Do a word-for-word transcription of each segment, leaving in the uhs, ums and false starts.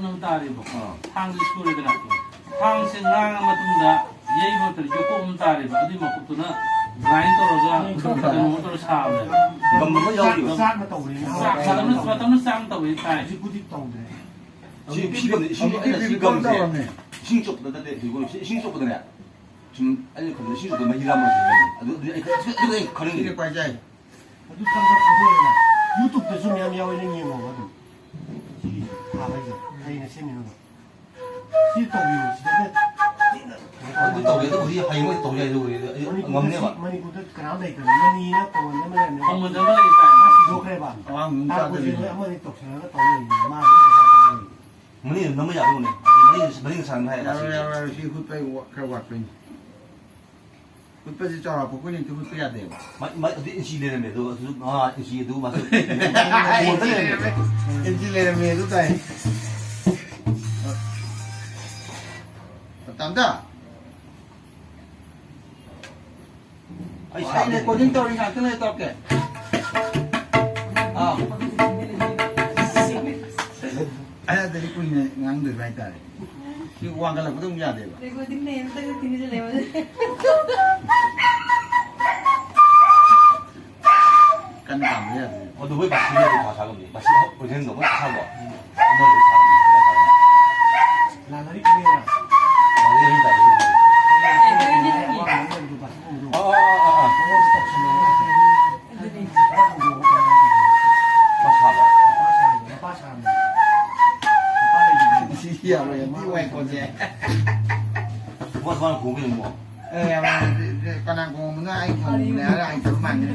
ꯑꯃ ꯇꯥꯔꯤꯕ꯫ ꯑꯥ꯫ ꯊꯥꯡꯁꯦ ꯁꯨꯔꯦꯗꯅ꯫ ꯊꯥꯡꯁꯦ ꯉꯥꯡꯉ ꯃꯇꯨꯡꯗ ꯌꯩꯕ ꯃꯇꯝꯗ ꯌꯣꯠꯀꯣꯛ ꯑꯃ ꯇꯥꯔꯤꯕ꯫ ꯑꯗꯨꯒꯤ ꯃꯀꯨꯞꯇꯨꯅ grind ꯇꯧꯔꯒ ꯀꯩꯅꯣ ꯇꯧꯔ ꯁꯥꯕꯅꯦꯕ꯫ ꯒꯝ ꯑꯃ ꯌꯥꯎꯔꯤꯕ꯫ ꯆꯥꯛꯅ ꯇꯧꯕꯅꯤ꯫ ꯆꯥꯛ ꯃꯇꯝꯗ, ꯃꯇꯝꯗ ꯆꯥꯛꯅ ꯇꯧꯕꯅꯤ ꯊꯥꯏ꯫ ꯍꯧꯖꯤꯛꯄꯨꯗꯤ ꯇꯧꯗ꯭ꯔꯦ꯫ ꯁꯤ, ꯁꯤ ꯒꯝꯁꯦ, ꯏꯁꯤꯡ, ꯑꯩꯅ ꯁꯤ ꯒꯝꯁꯦ ꯏꯁꯤꯡ ꯆꯣꯠꯄꯗ ꯅꯠꯇꯦ, ꯏꯁꯤꯡ ꯆꯣꯠꯄꯗꯅꯦ, ꯁꯨꯝ ꯑꯩꯅ ꯈꯟꯕꯗ ꯏꯁꯤꯡ ꯆꯣꯠꯄꯗ ꯃꯍꯤ ꯂꯥꯡꯕ ꯑꯣꯏꯔꯝꯒꯅꯤ꯫ ꯑꯗꯨ, ꯑꯗꯨ ꯑꯩ, ꯑꯗꯨ, ꯑꯗꯨ ꯑꯩ ꯈꯪꯅꯤꯡꯉꯤ꯫ ꯁꯤꯗꯤ ꯄꯥꯏꯖꯩ꯫ ꯑꯗꯨ ꯊꯥꯡꯒꯠ ꯊꯥꯗꯣꯛꯑꯦꯅ꯫ YouTube-ꯇꯁꯨ ꯃꯌꯥꯝ ꯌꯥꯎꯋꯦ, ꯅꯪ ꯌꯦꯡꯉꯣꯕ ꯑꯗꯨꯝ꯫ ꯁꯤꯒꯤ ꯊꯥꯕ ꯍꯥꯏꯁꯦ ꯑꯩꯅ ꯁꯦꯝꯃꯤꯅꯣꯗꯣ꯫ ꯁꯤ ꯇꯧꯕꯤꯌꯣ, ꯁꯤꯗ ꯊꯤꯅ ꯑꯗꯨ ꯇꯧꯔꯦ, ꯑꯗꯨ ꯍꯧꯖꯤꯛ ꯍꯌꯦꯡ ꯑꯣꯏꯅ ꯇꯧ ꯌꯥꯏ, ꯑꯗꯨ ꯑꯣꯏꯔꯗꯤ ꯑꯩ ꯃꯅꯤꯄꯨꯔꯗ ꯉꯝꯅꯦꯕ꯫ ꯁꯤ-, ꯃꯅꯤꯄꯨꯔꯗ ꯀꯅꯥꯝ ꯂꯩꯇꯕꯅꯤ꯫ ꯃꯅꯤꯅ ꯈꯣꯡꯃꯟ ꯑꯃ ꯂꯩꯔꯝꯃꯦ꯫ ꯈꯣꯡꯃꯟ ꯑꯃ ꯂꯩꯇꯥꯏ꯫ ꯃꯥ ꯁꯤꯗꯣꯛꯈ꯭ꯔꯦꯕ꯫ ꯑꯉꯥꯡ ꯅꯨꯄꯤ ꯇꯥꯡ ꯆꯥꯗꯕꯤꯅꯦ꯫ ꯀꯨꯟꯁꯨ ꯑꯃꯅꯤ ꯇꯧꯁꯤꯜꯂꯒ ꯇꯧ ꯂꯩꯔꯤꯅꯦ꯫ ꯃꯥ ꯑꯗꯨꯝ ꯄꯩꯁꯥ ꯇꯥꯟ ꯂꯩꯔꯤꯅꯦ꯫ ꯃꯅꯤꯅ ꯅꯝꯕ ꯌꯥꯗꯧꯕꯅꯦ꯫ ꯃꯅꯤꯅ, ꯃꯅꯤꯅ ꯁꯥꯟꯅꯕ ꯍꯥꯏꯔꯦ ꯌꯥꯔꯣꯏ, ꯑꯁꯤꯁꯦ꯫ ꯌꯥꯔꯣꯏ, ꯌꯥꯔꯣꯏ, ꯁꯤ ꯍꯨꯠꯄꯩ ꯋꯥ-, ꯈꯔ ꯋꯥꯠꯄꯩꯅꯤ꯫ ꯍꯨꯠꯄꯁꯦ ꯆꯥꯎꯔꯥꯛꯄ ꯑꯩꯈꯣꯏꯅ ꯍꯦꯛꯇ ꯍꯨꯠꯄ ꯌꯥꯗꯦꯕ꯫ ꯃ-, ꯃ-, ꯑꯗꯨ ꯏꯟꯆꯤ ꯂꯩꯔꯝꯃꯦ, ꯑꯗꯨ, ꯑꯗꯨ, ꯑꯥ, ꯏꯟꯆꯤ ꯑꯗꯨ ꯃꯥꯁꯨ ꯕꯣꯜꯗ ꯂꯩꯔꯝꯃꯦ꯫ ꯏꯟꯆꯤ ꯂꯩꯔꯝꯃꯦ, ꯑꯗꯨ ꯇꯥꯏ꯫ ꯇꯥꯝꯆꯥ꯫ ꯑꯩ ꯑꯩ ꯁꯥꯕ recording ꯇꯧꯔꯤ, ꯉꯥꯛꯇꯪ ꯂꯩꯔ ꯇꯧꯔꯛꯀꯦ꯫ ꯑꯥ꯫ ꯑꯩ ꯑꯗꯨꯗꯤ ꯀꯨꯏꯅ ꯉꯥꯡꯗꯣꯏꯕ ꯍꯥꯏꯇꯥꯔꯦ꯫ ꯁꯤ ꯋꯥꯡꯈꯠꯂꯛꯄꯗ ꯑꯃꯨꯛ ꯌꯥꯗꯦꯕ꯫ Recording ꯅꯦ, ꯑꯝꯇꯒ ꯊꯤꯡꯖꯤꯜꯂꯦꯕ꯫ ꯀꯟꯅ ꯇꯥꯟꯕ ꯌꯥꯗꯦ꯫ ꯑꯗꯨ ꯃꯣꯏ ꯕꯥꯁꯤꯅ ꯑꯗꯨꯝ ꯁꯥ ꯁꯥꯒꯨꯝꯅꯤ꯫ ꯕꯥꯁꯤ original ꯗꯣ ꯃꯣꯏ ꯑꯁꯥꯕ꯫ ꯑꯃꯗꯨ ꯁꯥꯒꯨꯝꯅꯤ꯫ ꯀꯟꯅ ꯁꯥꯒꯨꯝꯅꯤ꯫ ꯂꯥꯟꯅꯔꯤ ꯈꯨꯗꯤꯡꯃꯛ꯫ ꯂꯥꯟꯅꯔꯤ ꯈꯨꯗꯤꯡꯃꯛ꯫ ꯑꯦ, original ꯅꯤ꯫ ꯑꯥ, ꯑꯥ, ꯑꯥ, ꯑꯥ꯫ ꯃꯉꯣꯟꯗ ꯇꯧꯁꯜꯂꯣ꯫ ꯑꯗꯨꯅꯤ꯫ ꯃꯁꯥꯗꯣ꯫ ꯃꯄꯥ ꯁꯥꯕꯗꯣ, ꯃꯄꯥ ꯁꯥꯕꯅꯦ꯫ ꯃꯄꯥ ꯂꯩꯈꯤꯗ꯭ꯔꯦ꯫ ꯁꯤ ꯌꯥꯔꯣꯏ, ꯌꯥꯝ ꯊꯤ ꯋꯥꯏ ꯀꯣꯟꯁꯦ꯫ ꯃꯥ ꯁꯨꯃꯥꯏꯅ ꯈꯣꯡꯕ ꯌꯦꯡꯉꯣ꯫ ꯑꯦ, ꯌꯥꯔꯣꯏ, ꯀꯅꯥ ꯈꯣꯡꯕꯅꯣ? ꯑꯩ ꯈꯣꯡꯕꯅꯦ ꯍꯥꯏꯔ ꯍꯩꯇꯕ ꯃꯥꯟꯒ꯭ꯔꯦ꯫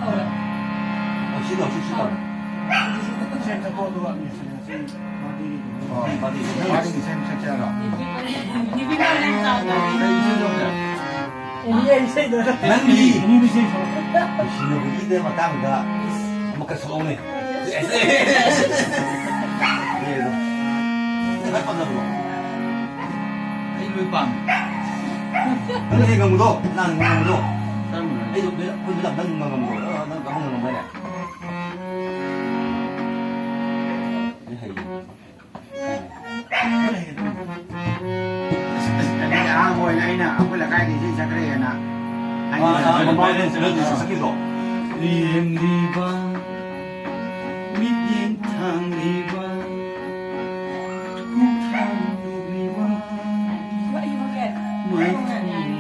ꯑꯣ, ꯁꯤ ꯂꯥꯎ, ꯁꯤ, ꯁꯤ ꯂꯥꯎ꯫ ꯁꯦꯝ ꯆꯠꯊꯣꯛ ꯑꯗꯨꯒ ꯃꯦꯁꯦꯖ ꯑꯁꯤ ꯃꯥꯗꯤ ꯑꯣ, ꯃꯥꯗꯤ ꯃꯥꯗꯤ ꯁꯦꯝ ꯆꯠꯁꯦ ꯍꯥꯏꯔꯣ? ꯀꯩ ꯏꯁꯩ ꯂꯧꯒꯦ? ꯑꯦꯅꯤ ꯏꯁꯩꯗꯣ꯫ ꯅꯪꯒꯤ ꯑꯦꯅꯤ ꯏꯁꯩ ꯁꯛꯂꯛꯑꯣ꯫ ꯅꯨꯡꯁꯤꯅꯕꯒꯤꯗ ꯃꯇꯥꯡꯗ ꯑꯃꯈꯛ ꯁꯛꯂꯛꯑꯣꯅꯦ꯫ ꯅꯪ ꯈ꯭ꯋꯥꯏ ꯄꯥꯝꯖꯕꯗꯣ? ꯑꯩ ꯂꯣꯏ ꯄꯥꯝꯃꯦ꯫ ꯅꯪ ꯍꯦꯛ ꯉꯪꯕꯗꯣ, ꯅꯪ ꯉꯪꯕꯗꯣ꯫ ꯀꯔꯝꯕꯅꯣ? ꯑꯩꯗꯣ ꯑꯩꯈꯣꯏ ꯃꯦꯗꯥꯝ ꯅꯪ ꯉꯪꯉꯝꯗ꯭ꯔꯣ? ꯅꯪ ꯀꯃꯥꯏꯅ ꯉꯪꯉꯝꯕ꯭ꯔꯅꯦ? ꯑꯩ ꯍꯩꯌꯦ꯫ ꯑꯩꯅ ꯑꯩꯈꯣꯏ ꯂꯩꯀꯥꯏꯒꯤ ꯏꯁꯩ ꯁꯛꯈ꯭ꯔꯦꯅ ꯑꯥ, ꯑꯥ, ꯃꯄꯥꯗꯣ ꯀꯩꯅꯣ ꯆꯠꯈꯤꯗꯣ꯫ ꯌꯦꯡꯂꯤꯕ, ꯃꯤꯠꯌꯦꯡ ꯊꯥꯡꯂꯤꯕ, ꯈꯣꯡꯊꯥꯡ ꯂꯨꯞꯂꯤꯕ, ꯃꯥꯏꯊꯣꯡ ꯌꯥꯅꯤ꯫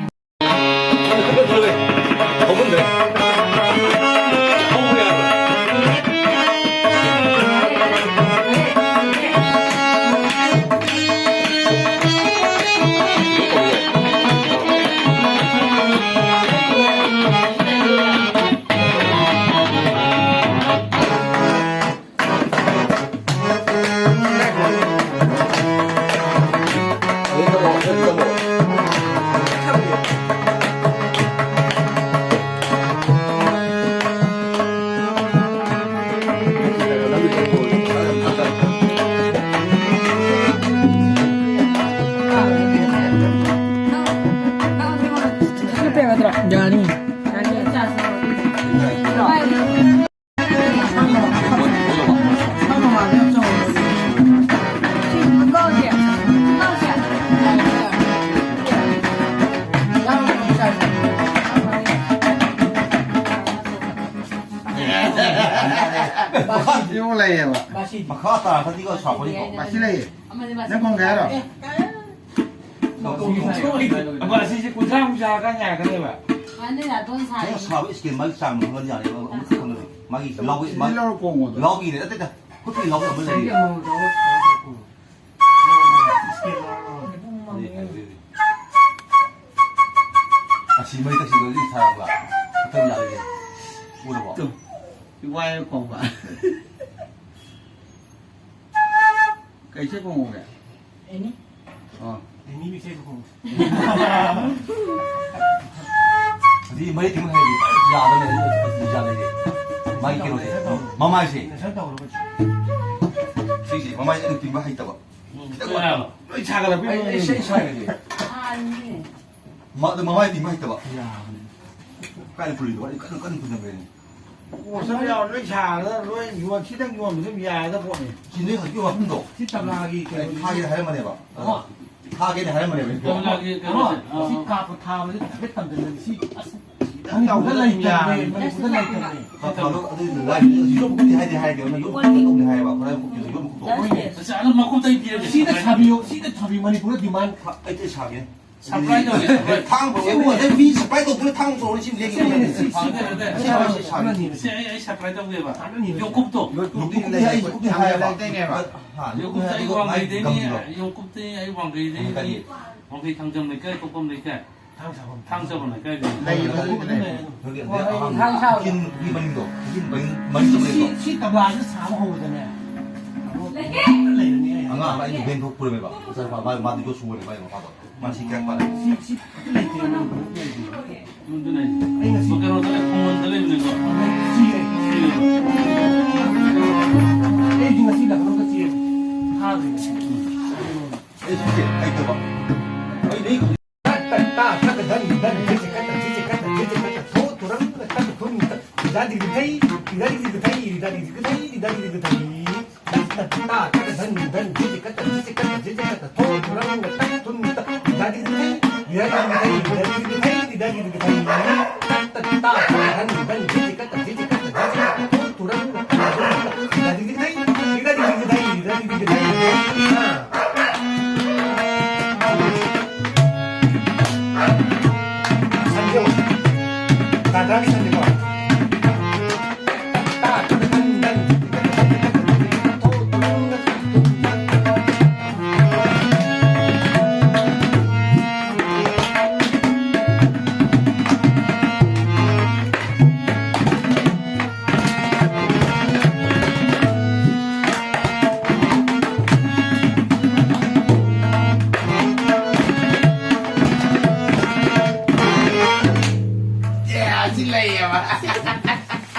ꯃꯈꯥ ꯂꯩꯌꯦꯕ꯫ ꯃꯈꯥ ꯇꯥꯔꯛꯀꯅꯤꯀꯣ, ꯁꯥꯎꯔꯛꯀꯅꯤꯀꯣ꯫ ꯃꯁꯤ ꯂꯩꯌꯦ꯫ ꯅꯪ ꯈꯣꯡꯒꯦ ꯍꯥꯏꯔꯣ? ꯑꯕ, ꯑꯁꯤꯁꯦ ꯀꯨꯟꯊ꯭ꯔꯥꯃꯨꯛ ꯆꯥꯔꯀꯥꯟ ꯌꯥꯔꯛꯀꯅꯦꯕ꯫ ꯃꯥꯅꯦ, ꯅꯥꯇꯣꯟ ꯁꯥꯏ꯫ ꯅꯪ ꯁꯥꯕ ꯏꯁꯀꯦꯜ ꯃꯥꯒꯤ ꯆꯥꯡ ꯈꯪꯉꯗꯤ ꯌꯥꯔꯦꯕ, ꯑꯃꯨꯛ ꯈꯪꯉꯔꯣꯏ꯫ ꯃꯥꯒꯤ ꯂꯥꯎꯕ, ꯁꯤꯗꯤ ꯃꯥ-, ꯂꯧꯔ ꯀꯣꯡꯉꯣꯗꯣ꯫ ꯂꯥꯎꯒꯤꯅꯦ, ꯅꯠꯇꯦꯗ꯫ ꯈꯨꯠꯀꯤ ꯂꯥꯎꯕ ꯑꯃ ꯂꯩꯌꯦ꯫ ꯏꯁꯀꯦꯜ ꯂꯧꯔ ꯀꯣꯡꯉꯣ꯫ ꯏꯁꯀꯦꯜ ꯂꯧꯔ ꯀꯣꯡꯉꯣ꯫ ꯑꯗꯨꯗꯤ ꯍꯥꯏꯕꯤꯔꯤ꯫ ꯑꯁꯤ ꯃꯩ ꯇꯛꯁꯤꯟꯗꯣꯏꯗꯤ ꯁꯥꯔꯕ? ꯃꯇꯝ ꯌꯥꯔꯦ꯫ ꯎꯔꯕꯣ? ꯇꯨ, ꯏꯋꯥꯏ ꯈꯣꯡꯕ꯫ ꯀꯩ ꯏꯁꯩ ꯈꯣꯡꯉꯨꯒꯦ? ꯑꯦꯅꯤ꯫ ꯑꯣ꯫ ꯑꯦꯅꯤ ꯏꯁꯩ ꯈꯣꯡꯉꯨ꯫ ꯑꯗꯨꯗꯤ ꯃꯔꯤ ꯇꯤꯡꯕ ꯍꯩꯔꯗꯤ ꯌꯥꯗꯕꯅꯦ, ꯌꯥꯗꯕꯅꯦ꯫ ꯃꯥꯒꯤ ꯀꯩꯅꯣꯁꯦ, ꯃꯃꯥꯏꯁꯦ꯫ ꯅꯁꯥ ꯇꯧꯔꯣ, ꯀꯩꯁꯨ꯫ ꯁꯤꯁꯦ ꯃꯃꯥꯏꯁꯦ ꯑꯗꯨꯝ ꯇꯤꯡꯕ ꯍꯩꯇꯕ꯫ ꯈꯤꯇꯪ ꯋꯥꯠꯄ꯫ ꯂꯣꯏ ꯁꯥꯒꯠꯂꯛꯄꯩ ꯑꯩ, ꯑꯩ ꯃꯑꯣꯡꯅꯤꯅꯦ꯫ ꯏꯁꯩ ꯁꯥꯏꯔꯒꯦ꯫ ꯃꯥ-, ꯑꯗꯨ ꯃꯃꯥꯏ ꯇꯤꯡꯕ ꯍꯩꯇꯕ꯫ ꯌꯥꯕꯅꯦ꯫ ꯀꯥꯏꯗ ꯄꯨꯔꯤꯅꯣ? ꯑꯩ ꯀꯟꯅ, ꯀꯟꯅ ꯄꯨꯖꯟꯈ꯭ꯔꯦꯅꯦ꯫ ꯀꯣꯔꯁ ꯑꯃ ꯌꯥꯎꯔ ꯂꯣꯏ ꯁꯥꯔꯒ ꯂꯣꯏ ꯌꯣꯟ-, ꯁꯤꯗꯪ ꯌꯣꯟꯕꯁꯨ ꯑꯗꯨꯝ ꯌꯥꯔꯗ ꯄꯣꯠꯅꯤ꯫ ꯁꯤ ꯅꯣꯏ ꯍꯧꯖꯤꯛꯀꯤ ꯋꯥꯐꯝꯗꯣ꯫ ꯁꯤ ꯇꯞꯂꯥꯒꯤ ꯑꯩ ꯀꯩꯅꯣ ꯊꯥꯒꯦ ꯍꯥꯏꯔꯝꯕꯅꯦꯕ꯫ ꯑꯣ꯫ ꯊꯥꯒꯦꯗꯤ ꯍꯥꯏꯔꯝꯕꯅꯦꯕ꯫ ꯀꯃꯂꯥꯒꯤ ꯀꯩꯅꯣꯁꯦ, ꯑꯣ, ꯁꯤ ꯑꯥ, ꯀꯥꯞꯄ ꯊꯥꯕꯁꯦ ꯍꯥꯏꯐꯦꯠ ꯇꯝꯖꯜꯂꯒ ꯁꯤ, ꯑꯁ, ꯃꯅꯤꯄꯨꯔꯗ ꯇꯧꯒꯗꯕꯅꯤ ꯂꯩꯇꯕꯅꯦ, ꯌꯥꯔꯣꯏ꯫ ꯃꯅꯤꯄꯨꯔꯗ ꯂꯩꯇꯕꯅꯦ꯫ ꯀꯥꯞꯊꯣꯛꯑꯒ ꯑꯗꯨ ꯂꯥꯏ-, ꯌꯣꯝꯕꯨꯗꯤ ꯍꯥꯏꯗꯤ ꯍꯥꯏꯒꯦ, ꯑꯗꯨ ꯌꯣꯝꯕꯨꯗꯤ ꯍꯥꯏꯌꯦꯕ, ꯈꯨꯔꯥꯏ ꯀꯨꯞꯄꯤꯗ ꯌꯣꯝꯕ ꯄꯨꯊꯣꯛꯑꯣ꯫ ꯍꯣꯏꯅꯦ꯫ ꯑꯁ, ꯑꯗꯨꯝ ꯃꯈꯨꯝ ꯇꯩꯕꯤꯔꯒꯦ꯫ ꯁꯤꯗ ꯁꯥꯕꯤꯌꯣ, ꯁꯤꯗ ꯁꯥꯕꯤꯌꯣ, ꯃꯅꯤꯄꯨꯔꯗ demand꯫ ꯑꯩ ꯁꯥꯒꯦ꯫ Supply ꯇꯧꯒꯦ, supply꯫ ꯊꯥꯡ ꯄꯨꯔꯛꯑꯣ, ꯑꯗꯩ ꯃꯤ supply ꯇꯧꯗꯣꯏꯅ ꯊꯥꯡ ꯄꯨꯔꯛꯑꯣ, ꯁꯤ ꯂꯦꯡꯉꯦ꯫ ꯁꯤ, ꯁꯤ, ꯁꯤ, ꯁꯤ, ꯁꯤ, ꯁꯤ, ꯁꯤ, ꯁꯤ, ꯁꯤ, ꯁꯤ, ꯁꯤ, ꯁꯤ, ꯁꯤ, ꯑꯩ, ꯑꯩ supply ꯇꯧꯒꯦꯕ꯫ ꯌꯣꯡꯀꯨꯞꯇꯣ꯫ ꯌꯣꯡꯀꯨꯞꯇꯤ ꯑꯩ, ꯌꯣꯡꯀꯨꯞꯇꯤ ꯍꯥꯏꯌꯦꯕ꯫ ꯍꯥ, ꯌꯣꯡꯀꯨꯞꯇ ꯑꯩ ꯑꯗꯨꯒ ꯃꯥꯏ ꯋꯥꯡꯈꯩꯗꯩꯅꯤ, ꯒꯝꯗꯣ꯫ ꯌꯣꯡꯀꯨꯞꯇ ꯑꯩ ꯋꯥꯡꯈꯩꯗꯩꯅꯤ꯫ ꯀꯔꯤ? ꯋꯥꯡꯈꯩ ꯊꯥꯡꯖꯝ ꯂꯩꯀꯥꯏ, ꯀꯣꯛꯄꯝ ꯂꯩꯀꯥꯏ꯫ ꯊꯥꯡ ꯁꯥꯐꯝ꯫ ꯊꯥꯡ ꯁꯥꯐꯝ ꯂꯩꯀꯥꯏꯗꯩꯅꯤ꯫ ꯂꯩꯌꯦꯕ, ꯑꯗꯨꯕꯨꯗꯤ ꯂꯩꯌꯦ꯫ ꯅꯣꯏꯒꯤ ꯑꯗꯩ ꯑꯍꯥꯟꯕ ꯊꯥꯡ ꯁꯥꯕ꯫ ꯄꯨꯈ꯭ꯔꯤ, ꯄꯨꯈ꯭ꯔꯤ ꯃꯅꯤꯡꯗꯣ, ꯄꯨꯈ꯭ꯔꯤ ꯃꯅꯤꯡ, ꯃꯅꯤꯡ ꯁꯤ, ꯂꯩꯕꯗꯣ꯫ ꯁꯤ ꯀꯪꯂꯥꯁꯤꯗ ꯁꯥꯕ ꯍꯧꯕꯗꯅꯦ, ꯑꯃꯨꯛ ꯂꯩꯔꯅꯤ ꯑꯩ꯫ ꯑꯉꯥꯡ ꯑꯃ ꯑꯩꯅ van ꯊꯣꯛ ꯄꯨꯔꯝꯃꯦꯕ꯫ ꯃꯆꯥꯅꯨꯄꯥ, ꯃꯥ, ꯃꯥꯗꯤ ꯌꯣꯠ ꯁꯨꯕꯅꯦ, ꯃꯥꯏ ꯃꯄꯥꯗꯣ꯫ ꯃꯥ ꯁꯤ ꯀꯌꯥ ꯄꯥꯜꯂꯦ? ꯁꯤ, ꯁꯤ ꯑꯝꯇ ꯂꯩꯇꯦ, ꯃꯅꯤꯄꯨꯔꯗ ꯂꯩꯇꯦ꯫ ꯑꯗꯨꯅꯦ꯫ ꯑꯩ ꯉꯁꯤ ꯀꯩꯅꯣꯗ ꯂꯩ, ꯈꯣꯡꯃꯟꯗ ꯂꯩꯕꯅꯦꯀꯣ꯫ ꯆꯤꯔꯦ꯫ ꯆꯤꯔꯦ꯫ ꯑꯩꯗꯤ ꯉꯁꯤ ꯂꯥꯛꯅꯕ ꯆꯤꯔꯦ꯫ ꯊꯥꯗ꯭ꯔꯦ꯫ ꯑꯩ ꯁꯤ ꯍꯩꯇꯕ꯫ ꯑꯩ ꯅꯣꯏ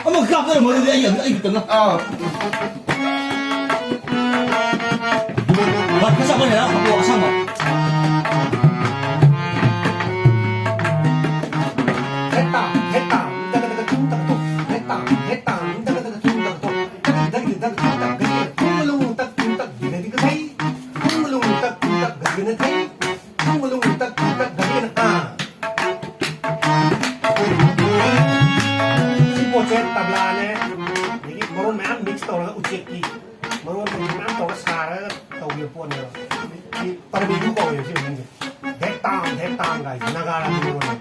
ꯑꯃ ꯀꯥꯞꯇꯅ ꯃꯗꯨꯗꯤ ꯑꯩ, ꯑꯩ ꯈꯛꯇꯅ꯫ ꯑꯥ꯫ ꯂꯥꯛꯄ ꯆꯞ ꯃꯥꯟꯅꯩ, ꯍꯥꯞꯄꯣ, ꯑꯁꯥꯡꯕ꯫ ꯍꯦꯠꯇꯥ, ꯍꯦꯠꯇꯥ, ꯇꯒ ꯇꯒ ꯇꯨꯝ ꯇꯒ ꯇꯨꯝ꯫ ꯍꯦꯠꯇꯥ, ꯍꯦꯠꯇꯥ, ꯇꯒ ꯇꯒ ꯇꯨꯝ ꯇꯒ ꯇꯨꯝ꯫ ꯇꯒ ꯇꯒ ꯇꯨꯝ ꯇꯒ ꯇꯨꯝ꯫ ꯇꯨꯝ ꯂꯨꯡ ꯇꯛ ꯇꯨꯝ ꯇꯛ ꯗꯤꯒ ꯗꯤꯒ ꯊꯩ꯫ ꯇꯨꯝ ꯂꯨꯡ ꯇꯛ ꯇꯨꯝ ꯇꯛ ꯗꯤꯒ ꯗꯤꯒ ꯊꯩ꯫ ꯇꯧꯔꯒ ꯎꯆꯦꯛꯀꯤ ꯃꯔꯣꯟ ꯃꯌꯥꯝ ꯇꯧꯔꯒ ꯁꯥꯔꯒ ꯇꯧꯈꯤꯕ ꯄꯣꯠꯅꯦꯕ꯫ ꯁꯤ ꯄꯔꯕꯤꯗꯨ ꯀꯧꯋꯦꯕ ꯁꯤ ꯃꯃꯤꯡꯁꯦ꯫ ꯙꯦꯠ ꯇꯥꯡ, ꯙꯦꯠ ꯇꯥꯡ ꯀꯥꯏꯁꯦ ꯅꯥꯒꯥ ꯂꯥꯟꯒꯤ ꯃꯔꯣꯟꯅꯦ꯫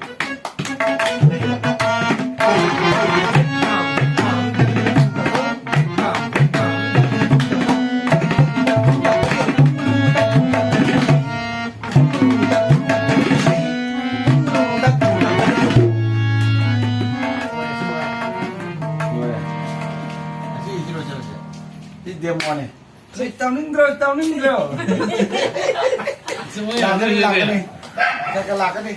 ꯂꯣꯏꯔꯦ꯫ ꯑꯁꯤꯒꯤꯁꯤ ꯂꯣꯏꯁꯤꯜꯂꯁꯦ꯫ ꯁꯤ ꯗꯦꯃꯣꯅꯦ꯫ ꯁꯤ ꯇꯧꯅꯤꯡꯗ꯭ꯔꯣ? ꯇꯧꯅꯤꯡꯗ꯭ꯔꯣ? ꯂꯥꯛꯀꯅꯤ, ꯂꯥꯛꯀꯅꯤ꯫ ꯈꯔ ꯈꯔ ꯂꯥꯛꯀꯅꯤ꯫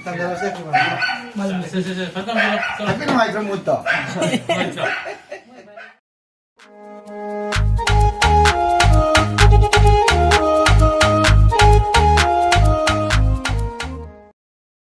ꯇꯝꯖꯔꯁꯦ꯫ ꯁꯦ, ꯁꯦ, ꯁꯦ, ꯐꯖꯅ ꯇꯧꯔꯣ꯫ ꯍꯥꯏꯐꯦꯠ ꯅꯨꯡꯉꯥꯏꯇ꯭ꯔꯣ ꯃꯨꯠꯇꯣ? ꯅꯨꯡꯉꯥꯏꯇ꯭ꯔꯣ?